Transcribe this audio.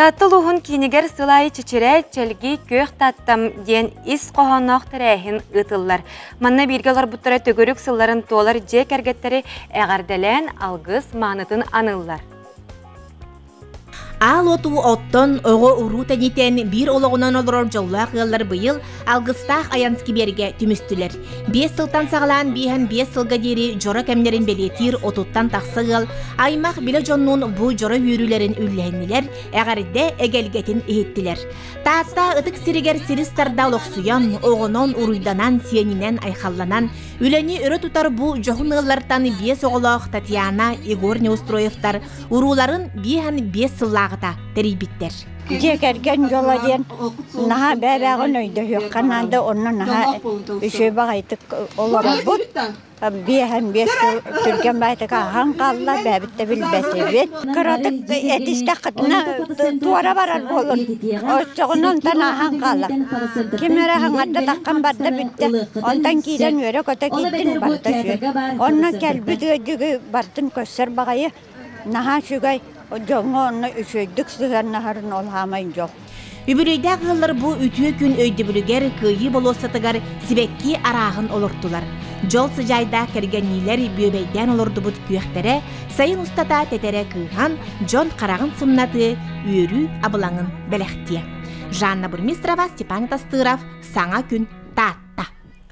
Таатта улууһун киинигэр сыл аайы Чэчирэ, Чэлгий, Күөх Тааттам диэн ис хоһоонноох тэрээһин ыытыллар. Манна бииргэ олорбуттара төгүрүк сылларын туолар дьиэ кэргэттэри эҕэрдэлээн алгыс маанытын аныыллар. Аал оту оттон, оҕо-уруу тэнитэн, биир олоҕунан олорор дьоллоох ыаллар быйыл алгыстаах айан скибиэргэ түмүстүлэр. Биэс сылтан саҕалаан биэһэн биэс сылга диэри дьоро кэмнэрин бэлиэтиир отуттан тахса ыал аймах билэ дьоннуун бу дьоро үөрүүлэрин үллэһиннилэр, эҕэрдэ эгэлгэтин иһиттилэр. Таатта ытык сиригэр сирис тарда олохсуйан, оҕонон, уруйданан, сиэнинэн айхалланан, үлэни өрө тутар бу дьоһун ыаллартан биэс оҕолоох Татьяна, Егор Неустроевтар урууларын биэһэн биэс сыллааҕыта тэрийбиттэр. Дьиэ кэргэн дьоло диэн наһаа бэйэ-бэйэҕин өйдөһүөххэ наада, онно наһаа үчүгэй баҕайытык олоробут. Биэһэн биэс сыл түргэн баҕайытык ааһан хаалла, бэйэбит да билбэтибит. Кыратык этистэххитинэ туора барар буолун, оччоҕуна онтон ааһан хаалар. Ким эрэ хаҥарда таххан барда бүттэ, онтон киирэн үөрэ-көтө киирдин барыта үчүгэй. Онно кэлбит ыалдьыгы бардын көрсөр баҕайы Наһаа үчүгэй, дьоҥҥо онно үчүгэйдик сыһыаннаһарын ол хаамай дьол. Үбүлүөйдээх ыаллар бу үтүө күн өйдөбүлүгэр Кыайыы болуоссатыгар сибэкки арааһын олортулар. Дьол сыдьаайдаах кэргэнниилэр бүөбэйдээн олордубут күөхтэрэ сайын устата тэтэрэ кыыһан, дьон хараҕын сымнатыы, үөрүү абылаҥын бэлэхтиэ. Жанна Бурмистрова, Степан Тастыров, Саҥа күн.